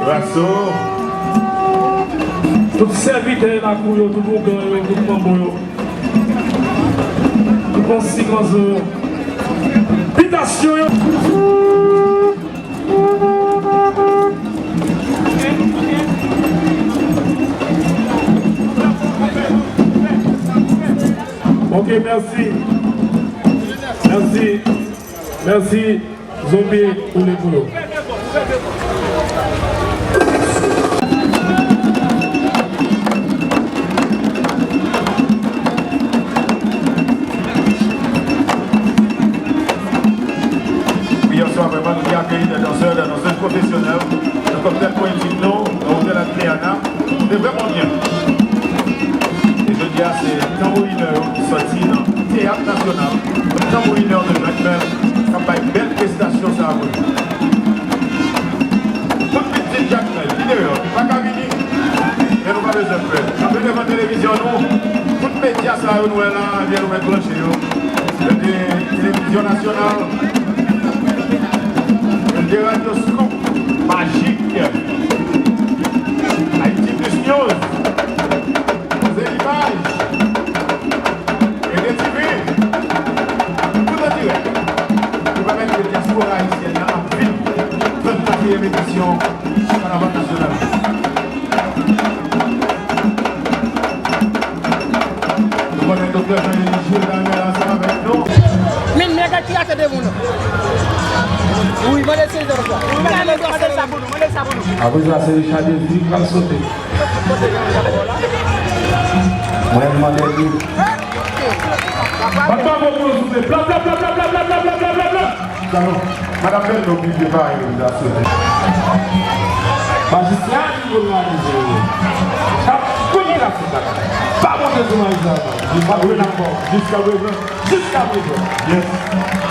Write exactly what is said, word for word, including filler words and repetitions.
Raso. Tout sèvitè lakou yo, tout ougan yo, tout manbo yo, tout konsikanzo yo. Bitasyon yo. Ok, mèsi. Mèsi. Mèsi. Zonbi, ou le pou yo. Wi, yè swa vrèman, nou te akeyi de dansè, de dansèz pwofesyonèl nan kòktèl poetik nou, nan otèl Adriana. Te vrèman byen. E jodi a, se tanbourinè yo ki sòti nan Teyat Nasyonal, tanbourinè de Jakmèl, k ap bay bèl prestasyon sa a pou nou. Tout pitit Jakmèl ki deyò, ki pa ka vini, men nou pa bezwen pè. Kanpe devan televizyon nou, tout medya sa yo nou wè la, ebyen nou mèt branche yo. Se te televizyon nasyonal, se te radyo Scoop, Majik, Haiti Plus News, Koze Imaj, Ede T V, tout an dirèk, pou pèmèt ke dyaspora ayisyèn nan ap viv trannkatriyèm edisyon Kanaval Nasyonal. Nou konnen Doktè Jean Élie Gilles Daniel ansanm avèk nou. Men, men gad ki atè devan nou. Wi, mande Sezè sa. Mande, mande sa pou nou, mande sa pou nou. Apre sa, se Richard Désir ki pral sote. Mwen, mwen mande li. Bat bravo pou nou, souple. Bla, bla, bla. Talon. Madanm Bèl, nou oblije pare, nou ta sote. Majistra ki pou n analize yo. Tap kounye la sou kat. Pa monte sou Majistra. Jiska prezan. Jiska prezan. Jiska prezan. Yes.